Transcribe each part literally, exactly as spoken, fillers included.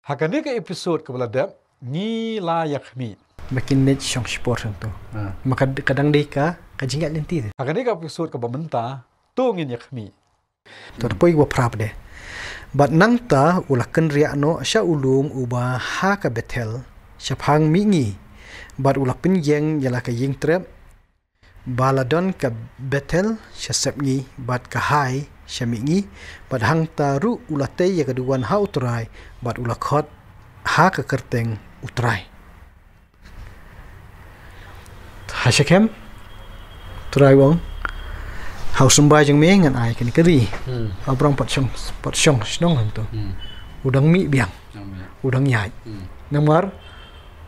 Ha kane ka episode kaba la dep, ngi la ïa khmih. Ba kin leit shong shipor shong tu. Ah. Ma ka, ka dang dei ka, ka jingïaid lynti te. Ha kane ka episode kaba mynta, to ngin ïa khmih. To da poi wa prap de. Bad nangta u la kynriah noh sha u lum uba ha ka Bethel, shaphang mihngi. Bad u la pynïeng ïa la ka ïing trep, ba la don ka Bethel sha sepngi, bad ka hai sha mihngi, bad hangta ruh u la tei ïa ka duwan ha u Trai, bad u la khot ha ka kyrteng u Trai. Ha Shekhem, Trai u ong, ha u symbai jong me ngan ai kane ka ri. Hmm. Abram pat shong, pat shong shnong hangto. Hmm. U dang mih biang. Dang mih. U dang ïaid. Hmm. Namar,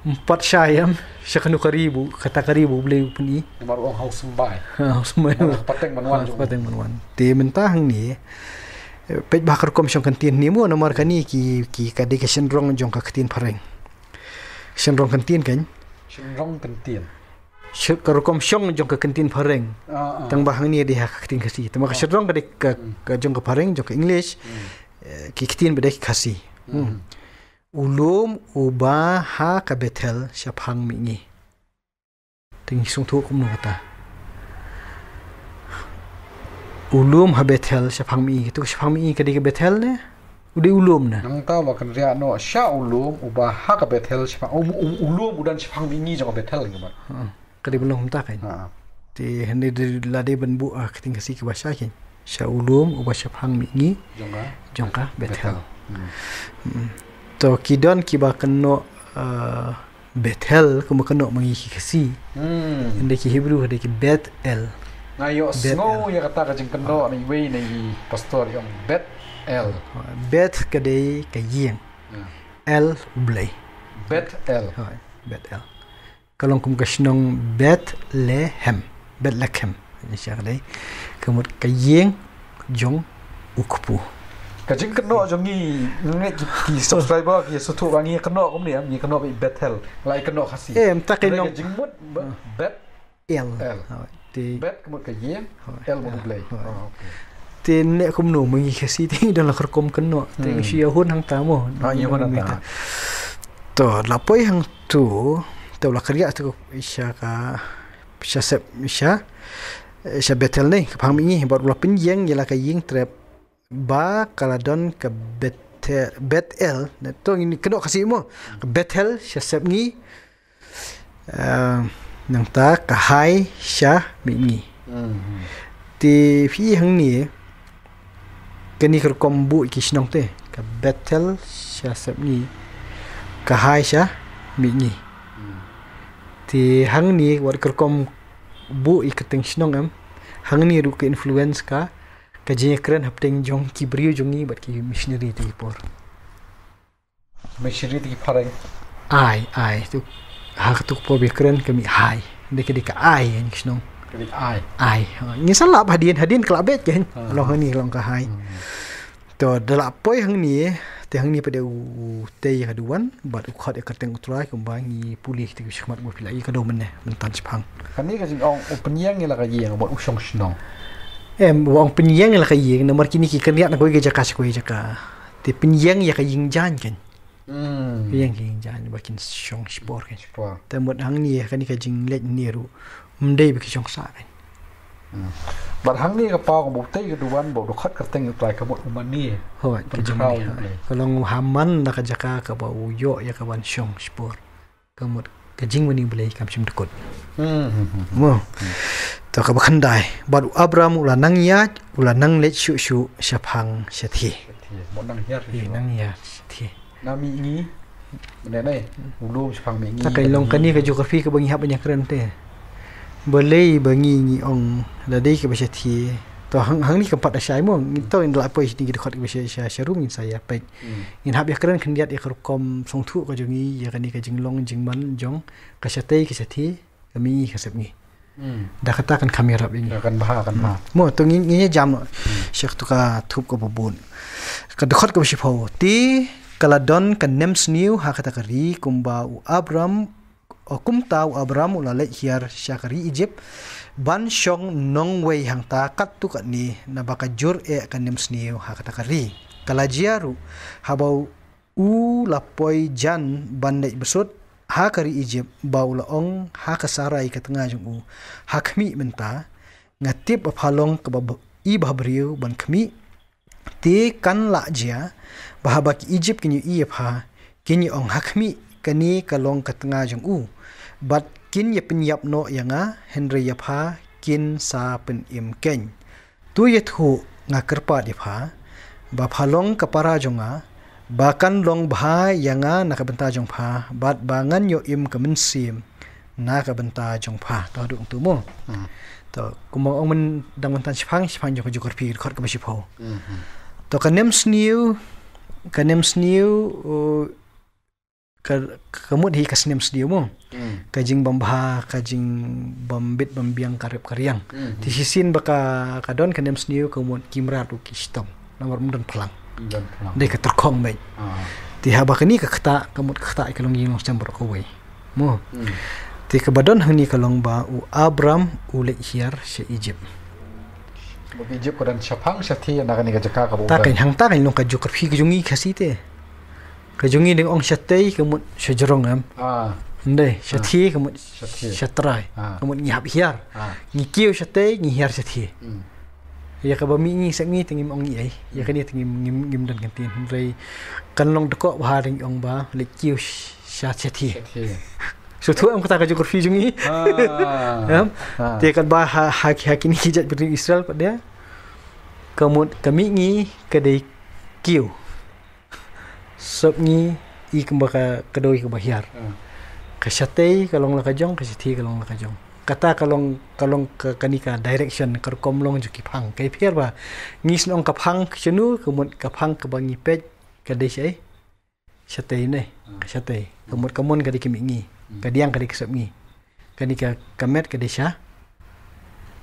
ym pat shai em, sha kano ka ri ba u, kata ka ri ba u Blei u pyni. Namar u ong ha u symbai. Ha u symbai. Namar ha pateng ban wan. Ha pateng ban wan. Te mynta hangne, eh, peit ba ka rukom shong kyntien ne mo, namar kane ki, ki ka dei ka shynrong jong ka ktien phareng. Shynrong kyntien kan? Shynrong kyntien. Shi-, ka rukom shong jong ka kyntien phareng. Ah, ah. Tang ba hangne dei ha ka ktien Khasi. Tang ba ka shynrong ka dei ka, hmm, ka jong ka phareng, jong ka English. Hmm. Eh, ki ktien ba dei Khasi. Hmm. Hmm. U lum uba ha ka Bethel shaphang mihngi. Te ngi sngewthuh kumno kata. U lum ha Bethel shaphang mihngi. Kito shaphang mihngi ka dei ka Bethel ne? U dei u lum ne? Nangta u la kynriah noh sha u lum uba ha ka Bethel shaphang, u, u, u lum u don shaphang mihngi jong ka Bethel ngi mat. Ha. Ka dei ban long kumta kan. Ha. Te hynrei dei la dei ban buh, ah, ka ktien Khasi kaba shai kan. Sha u lum uba shaphang mihngi. Jong ka? Jong ka Bethel. Bethel. Hmm. Hmm. To ki don kiba kynnoh, ah, Bethel, kumba kynnoh ma ngi ki Khasi. Hmm. Hynrei ki Hebrew ka dei ki Beth El. Nga ïohsngew ïa kata ka jingkynnoh na iwei na i pastor ïa u ong Beth El. Beth ka dei ka ïing. Hmm. El u Blei. Beth El. Hooid, Beth El. Ka long kum ka shnong Bethlehem. Bethlehem. Sha ka dei. Ka mut ka ïing jong u kpu. Ka jingkynnoh jong ngi, ngi ki, ki subscriber, ki sngewthuh ba ngi kynnoh kumne, ngi kynnoh ba i Bethel, la i kynnoh Khasi. Eh, mynta ka long ka jingmut ba, ah, Beth El. El. Ha, te Beth ka mut ka ïing, ha, El mut u Blei. Ha. Ah, okay. Te ne kumno ma ngi Khasi te ngi don la ka rukom kynnoh. Te ngi shu ïa hun hangta mo. Ah, ïa hun hangta. To, la poi hangtu, te u la kynriah tu sha ka sha sep, sha, eh, sha Bethel ne, ka phang mihngi, bad u la pynïeng ïa la ka ïing trep, ba ka la don ka Bethel, Bethel, ne to ngin kynnoh Khasi mo, ka Bethel, sha sepngi, eh, nangta ka hai, sha mihngi. Hmm. Te phi hangne, kane ka rukom buh ki shnong te, ka Bethel sha sepngi, ka hai sha mihngi. Hmm. Te hangne wat ka rukom buh ïa ka kyrteng shnong em, hangne ruh ka influence ka, ka jingïakren hapdeng jong ki briew jong ngi bad ki missionary te ki por. Missionary te ki phareng. Ai, ai, tu. Ha, katu ka por ba ïakren ka mih hai. Dei ka, dei ka ai, ïa ngi shnong. Ka dei ai. Ai. Ha, ngi sa lap hadien, hadien ka la beit kan. Ha. Long hangne, long ka hai. Hmm. To, da la poi hangne, te hangne pat de u tei ïa ka duwan, bad u khot ïa ka kyrteng u Trai, kumba ngi pule te ki shakhmat ba phi la ïohi ka dei mynne, mynta shaphang. Kane ka jingong, u pynïeng ïa la ka ïing, bad u shong shnong. Em, u ong pynïeng ïa la ka ïing, namar kine ki kynriah na kawei ka jaka sha kawei ka jaka. Te pynïeng ïa ka ïing jaiñ kan. Hmm. Pynïeng ïa ka ïing jaiñ ba kin shong shipor kan. Shipor. Te mut hangne kane ka jingleit ne ruh. Ym dei ba ki shong sah kan. Hmm. Bad hangne ka paw kaba u tei ka duwan ba u dkhot kyrteng u Trai ka mut u mane. Hooid, ka jingmane. Ka long u ha man da ka jaka kaba u ïoh ïa ka ban shong shipor. Ka mut ka jingmane u Blei kam shym dkut. Hmm, hmm, hmm. Mo. Hmm. To kaba khyndai. Bad u Abram u la nang ïaid, u la nang leit shuh shuh shaphang shathie. Shathie. Mo nang hiar shuh. Nang hiar shathie. Na mihngi. Mynne ne. U lum shaphang mihngi. Ta ka long kane ka geography kaba ngi hap ban ïakren te. Balei ba ngi ngi ong la dei kaba shathie. To hang, hangne kam pat da shai mo. Ngi to ngi la poi shane ki dkhot kaba sha, sha, sha rum ngin sa ïa peit. Hmm. Ngin hap ïakren khyndiat ïa ka rukom sngewthuh ka jong ngi, ïa kane ka jinglong jingman jong ka shatei ka shathie, ka mihngi ka sepngi. Hmm. Da kata kan kham ïarap ïa ngi. Kan bha, kan bha. Hmm. Mo, to ngin, ngin ïa jam noh. Hmm. Sha katu ka thup kaba bud. Ka dkhot kaba shiphew. Te ka la don ka nemsniew ha kata ka ri kumba u Abram, o, kumta u Abram u la leit hiar sha ka ri Ijipt ban shong nongwei hangta katto katne naba ka jur eh ka nemsniew ha kata ka ri. Ka la jia ruh haba u u la poi jan ban leit bsut ha ka ri Ijipt, ba u la ong ha ka Sarai ka tnga jong u, ha khmih mynta, nga tip ba pha long kaba b- i ba briew ban khmih. Te kan lah jia ba haba ki Ijipt kin ïohi ïa pha, kin ïa ong, ha khmih, kane ka long ka tnga jong u, bad kin ïa pynïap noh ïa nga, hynrei ïa pha kin sa pynim keiñ. To ïathuh, nga kyrpad ïa pha, ba pha long ka para jong nga, ba kan long bha ïa nga na ka bynta jong pha, bad ba ngan ïoh im ka mynsiem na ka bynta jong pha. To haduh tu mo. Hmm. To kumba ong mynta, dang mynta shiphang, shiphang jong ka geography, khot kaba shiphew. Hmm. To ka nemsniew, ka nemsniew, uh, ka, ka mut hi ka snem sniew mo. Hmm. Ka jingbym bha, ka jingbym bit bym biang, ka rep ka riang. Hmm. Te shisien ba ka, ka don ka nemsniew, ka mut ki mrad ruh ki shitom. Namar ym don phlang. Ym don phlang. Dei ka tyrkhong beit. Ah. Te haba kane ka ktah, ka mut ka ktah ka long ïing long sem baroh kawei. Mo. Hmm. Te kaba don hangne ka long ba u Abram u leit hiar sha Ijipt. Ba Ijipt ka don shaphang shathie na kane ka jaka kaba u don. Ta ka hangta ka long ka geography ka jong ngi Khasi te. Ka jong ngi dang ong shatei ka mut shajrong em. Ah. Ym dei, shathie ka mut shathie, shatrai. Ah. Ka mut ngi hap hiar. Ah. Ngi kiew shatei, ngi hiar shathie. Hmm. Ïa kaba mihngi sepngi te ngim ong ei. Ïa kane te ngim, ngim, ngim don ktien. Hynrei kan long dkoh ba ha dang ong ba leit kiew sh- sha shathie. Shathie. Sngewthuh em kata ka geography jong ngi? Ah. Em? Ah. Te katba ha, ha, ha kine ki jait briew Israel pat de, ka mut ka mihngi ka dei kiew. Sepngi i kumba ka, ka dei kaba hiar. Ah. Ka shatei ka long la ka jong, ka shathie ka long la ka jong. Kata ka long, ka long ka, kane ka direction, ka rukom long jong ki phang. Ka pher ba ngi sngewthuh ka phang ka shano, ka mut ka phang kaba ngi peit ka dei shaei? Shatei ne, ka shatei. Ka mut ka mon ka dei ka mihngi. Ka diang ka dei ka sepngi. Kane ka, ka met ka dei sha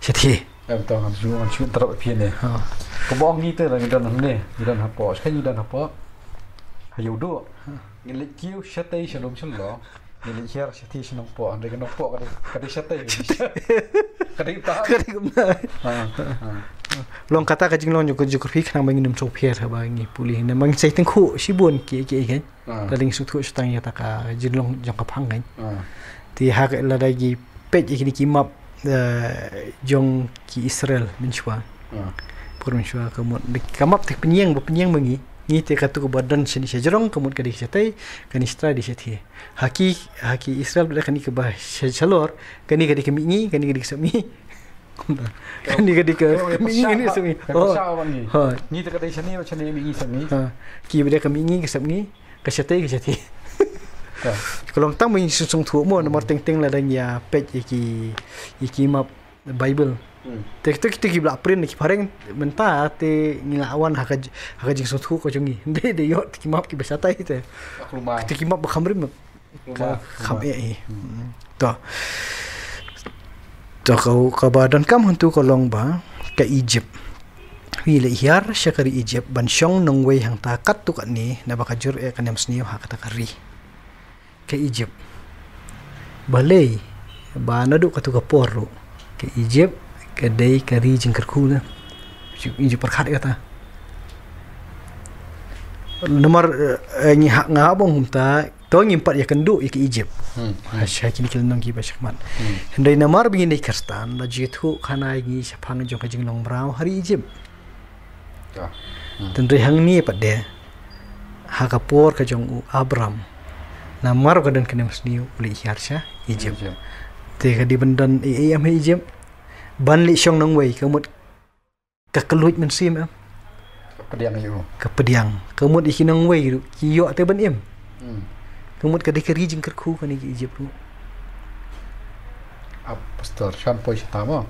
shathie. Em, to ngan shu, ngan shu interrupt phi ne. Ha. Kaba ong ngi te la ngi don hangne, ngi don hapoh. Shakhmat ngi don hapoh. Ha Ïewduh. Ngi leit kiew shatei sha Umsning. Ngi leit hiar shathie sha Nongpoh. Hynrei ka Nongpoh ka dei, ka dei shatei. Shatei. Ka dei ta. Ka dei kumta. Ha, ha. Long kata ka jinglong jong ka geography khnang ba ngin ym sngewpher haba ngi pule. Namar ngi sa ïathuh shibun ki, ki, ki. Ah. Lada ngi sngewthuh shitang ïa kata ka jinglong jong ka phang kan. Ah. Te ha ka lada ngi peit ïa kine ki map, eh, jong ki Israel mynshuwa. Ah. Por mynshuwa ka mut ka map te pynïeng ba pynïeng ma ngi. Ngi te katu kaba don shane shajrong ka mut ka dei shatei, kane shatrai dei shathie. Ha ki, ha ki Israel ba kane kaba sha-, shalor, kane ka dei ka mihngi, kane ka dei ka sepngi. Kane ka dei ka mihngi, kane ka sepngi. Oh. Ngi te ka dei shane, shane mihngi sepngi. Ha. Ki ba dei ka mihngi ka sepngi. Ka shatei, ka shatei. Ka long tang ba ngi sngewthuh mo, namar teng teng lada ngi ïa peit ïa ki, ïa ki map Bible. Hmm. Te kito, kito ki ba la print ki phareng mynta te ngi la wan ha ka, ha ka jingsngewthuh ka jong ngi. Dei, dei ïoh te ki map ki ba shatei te. Kito ki map ba kham rim. Ka kham eh eh. Hmm. To. To ka, kaba donkam hangtu ka long ba ka Ijipt. Phi leit hiar sha ka ri Ijipt ban shong nongwei hangta katto katne naba ka jur eh ka nemsniew ha kata ka ri. Ka Ijipt. Balei ba naduh katu ka por ruh ka Ijipt ka dei ka ri jingkyrkhu na. Ijipt pyrkhat kata. Namar, eh, ngi ha, nga bong kumta, to ngim pat ïakynduh ïa ka Ijipt. Hmm, hmm. Ha, sha kine ki lynnong kiba shakhmat. Hmm. Hynrei namar ba ngi dei Khristan, la ju ïathuh khana ïa ngi shaphang jong ka jinglong mraw ha ri Ijipt. Ya. Hmm. Hynrei hangne pat de, ha ka por ka jong u Abram, namar ka don ka nemsniew u leit hiar sha Ijipt. Ijipt. Te ka dei ban don ei ei em ha Ijipt. Ban leit shong nongwei ka mut ka kylluid mynsiem em. Ka pdiang ïa u. Ka pdiang. Ka mut ïa ki nongwei ruh ki ïoh te ban im. Hmm. Ka mut ka dei ka ri jingkyrkhu kane ka Ijipt ruh. Ap pastor, shan poi shata mo.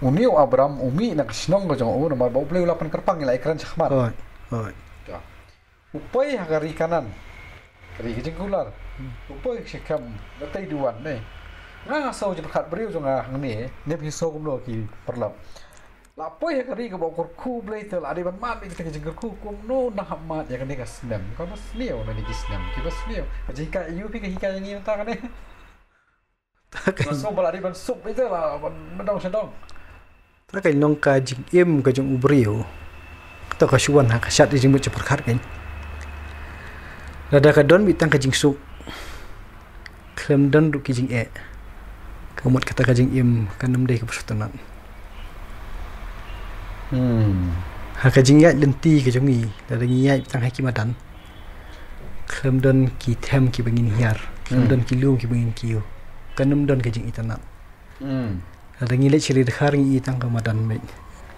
Une u Abram u mih na ka shnong ka jong u namar ba U Blei u la pynkyrpang, ngi la ïakren shakhmat. Hooid, hooid. Ya. U poi ha ka ri Kanaan. Ka ri ka jingkular. Hmm. U poi Shekhem, la tei duwan ne. Nga nga sngew jingpyrkhat briew jong nga hangne, ne phi sngew kumno ki paralok. La poi ha ka ri kaba u kyrkhu Blei te la dei ban mad ïa kita ki jingkyrkhu, kumno nang hap mad ïa kane ka snem. Kaba sniew na kine ki snem, kiba sniew. Ka jinghikai ïa u phi ka hikai ïa ngi mynta kane. Ta ka, nga sngew ba la dei ban suk ïa te la ban dong sha dong. Ta ka long ka jingim ka jong u briew. To ka shu wan ha ka shad jingmut jingpyrkhat kein. Lada ka don beit tang ka jingsuk, khlem don ruh ki jingeh, ka mut kata ka jingim kan ym dei kaba sngewtynnat. Hmm. Ha ka jingïaid lynti ka jong ngi, lada ngi ïaid tang ha ki madan, khlem don ki them kiba ngin hiar, khlem Hmm. don ki lum kiba ngin kiew, kan ym don ka jingitynnat. Hmm. Lada ngi leit sha ri Dkhar ngi i tang ka madan beit.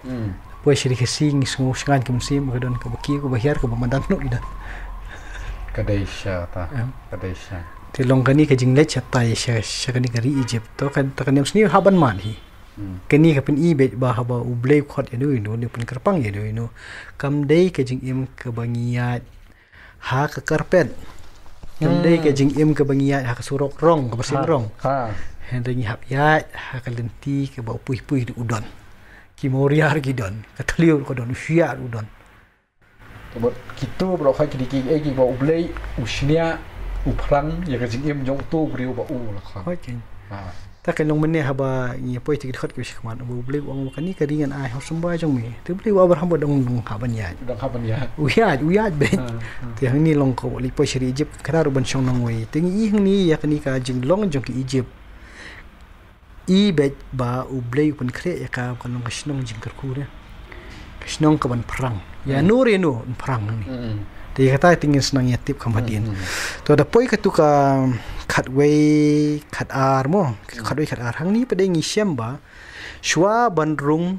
Hmm. Poi sha ri Khasi ngi sngew shngaiñ ka mynsiem, ka don kaba kiew, kaba hiar, kaba madan, noh i don. Ka dei sha ta. Em. Ka dei sha. Te long kane ka jingleit shatai sha, sha kane ka ri Egypt. To kan, ta kan ym sniew hap ban mad hi. Hmm. Kane ka pyni beit ba haba U Blei u khot ïano ïano, ne pynkyrpang ïano ïano, kam dei ka jingim kaba ngi ïaid ha ka carpet. Kam dei ka Hmm. jingim kaba ngi ïaid ha ka surok rong, kaba sien Ha. rong. Ha. Hynrei ngi hap ïaid ha ka lynti kaba u pui pui ruh u don. Ki mawriar ki don. Ka thliew ruh ka don, u shiah ruh u don. Te bad kito baroh khat ki dei kiei kiei ba U Blei u shniah, u phrang ïa ka jingim jong uto u briew ba u la khot. Hooid kein. Ha. Ta kan long mynne haba ngi poi te ki dkhot ki ba sha khmat, ba U Blei u ong ba kane ka ri ngan ai ha u symbai jong me. Te U Blei u Abraham ba dang, dang hap ban ïaid. Dang hap ban ïaid. U ïaid, u ïaid beit. Ha, ha. Te hangne long ka u leit poi sha ri Egypt, kata ruh ban shong nongwei. Te ngi i hangne ïa kane ka jinglong jong ki Egypt. I beit ba U Blei u pynkhreh ïa ka, ka long ka shnong jingkyrkhu de. Ka shnong kaban phrang. Ïa Hmm. no re no un phrang hangne. Hmm. Te ïa kata te ngin sa nang ïa tip kham hadien. Hmm. To da poi katu ka khatwei khatar mo. Khatwei khatar. Hangne pat ngi shem ba shuwa ban rung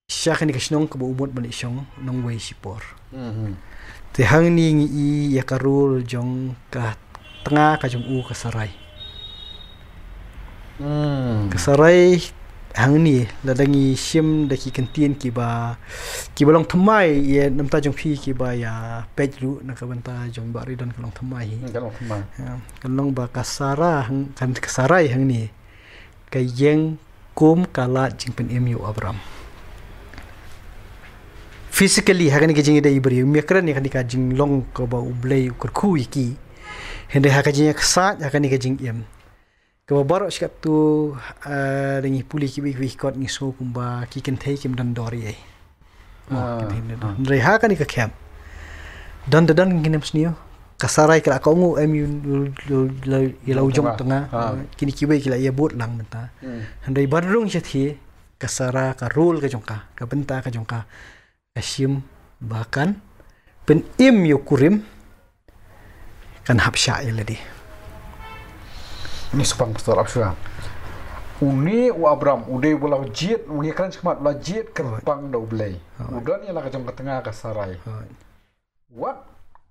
sha kane ka shnong kaba u mut ban leit shong nongwei shipor. Hmm. Te hangne ngi i ïa ka role jong ka tnga ka jong u, ka Sarai. Hmm. Ka Sarai hangne, lada ngi shim da ki kyntien kiba, kiba long thymmai ïa na bynta jong phi kiba ïa peit ruh na ka bynta jong Bah Ridon ka long thymmai hi. Hmm, ka long thymmai. Ïa, kan long ba ka Sara hang, kan ka Sarai hangne ka ïeng kum ka lad jingpynim ïa u Abram. Physically, ha kane ka jingïadei briew, ym ïakren ïa kane ka jinglong kaba U Blei u kyrkhu ïa ki. Hynrei ha ka jingïaksaid, ha kane ka jingim, kaba baroh shi katto, ah, da ngi pule kiwei kiwei ki kot ngi sngew kumba ki kynthei kim don dor ei ei. Oh, Ah, kynthei kim don. ah. Hynrei ha kane ka camp, don da don, ngim sniew. Ka Sarai ka la kohnguh em ïa u, ïa u, ïa u, ïa la u jong tnga. Ah. Kine kiwei ki la ïabud lang mynta. Hmm. Hynrei ban rung shathie, ka Sara ka role ka jong ka, ka bynta ka jong ka, ka shim ba kan pynim ïa u kurim, kan hap shah ïa lade. Ngi shu pang pastor ap shuwa. Une u Abram, u dei uba la jied, u ngi kren shakhmat, la jied kyrpang da U Blei. Hooid. U don ïa la ka jong ka tnga ka Sarai. Hooid. Wat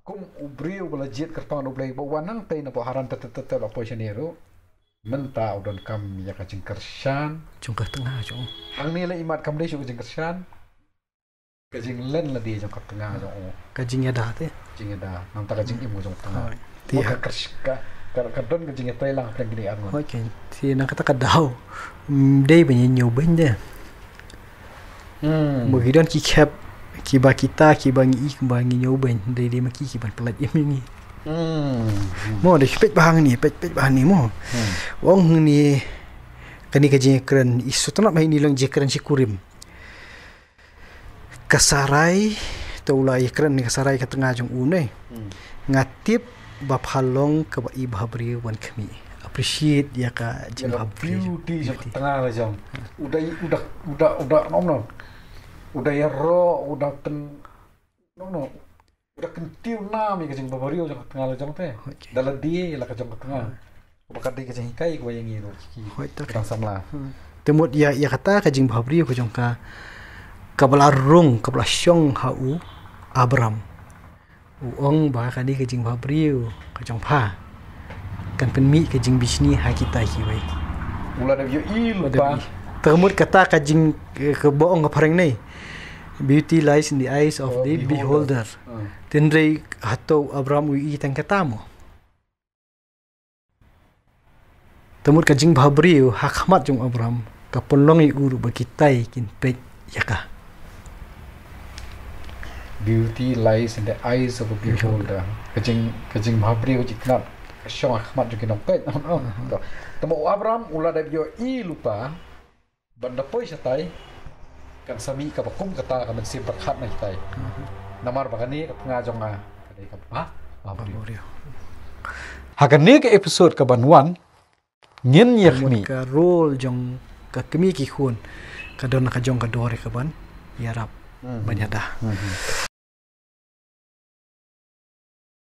kum u briew uba la jied kyrpang da U Blei, ba u wan nangtei na ba Haran, te te te te la poi shane ruh. Mynta u donkam ïa ka jingkyrshan. Jong ka tnga jong u. Hangne la imat kam dei shuh ka jingkyrshan. Ka jinglen lade jong ka tnga jong u. Ka jingïada te. Jingïada. Nangta ka jingim ka jong u tnga. Hooid. Te Mo ka ha- kyrsh-, ka, ka, ka don ka jingïatreilang pdeng kine ar ngan. Hooid kein. Te na kata ka daw, mm, dei ban ïa ñiewbeiñ de. Hmm. Mo ki don ki khep kiba kita kiba ngi i kumba ngi ñiewbeiñ, dei dei ma ki kiban pyllait im ïa ngi. Hmm. Mo dei peit ba hangne, peit, peit ba hangne mo. Hmm. Ong hangne, kane ka jingkren, i shu tnat ma ini long jingkren shi kurim. Ka Sarai, to u la ïakren ne ka Sarai ka tnga jong u ne. Hmm. Nga tip ba pha long kaba i bhabriew ban khmih. Appreciate ïa ka Ïa ka jingbhabriew. Beauty jong ka tnga la jong. U da, u da, u da, u da, nom nom. U da ïaroh, u da kyn, nom nom. U da kyntiew nam ïa ka jingbhabriew jong ka tnga la jong te. Hooid. Da lade ïa la ka jong ka tnga. Ba ka dei ka jinghikai kaba ïa ngi ruh ki. Hooid, ta Ki tang samla. Hmm. Te mut ïa, ïa kata ka jingbhabriew ka jong ka, kaba la rung, kaba la shong ha u Abram. U ong ba kane ka jingbhabriew ka jong pha kan pynmih ka jingbishni ha kita kiwei. U la dep ïohi lypa. Te mut kata ka jing, eh, kaba ong ka phareng ne. Beauty lies in the eyes of Oh, the beholder. beholder. Hmm. Te hynrei hato u Abram u ïohi tang kata mo? Te mut ka jingbhabriew ha khmat jong u Abram ka pynlong ïa u ruh ba kitai kin peit ïa ka. Beauty lies in the eyes of a beholder. Ka jing, ka jingbhabriew ka jingtnat ka shong ha khmat jong ki nongpeit. Te mo u Abram u la dep ïohi lypa ban da poi shatai, Kan sa mih kaba kum kata ka mynsiem pyrkhat na kitai. Namar ba kane ka tnga jong nga ka dei ka ba, ba briew. Ha kane ka episode kaban wan, ngin ïa khmih ka role jong ka kmie ki khun, ka don ka jong ka dor kaban ïarap, ban ïada.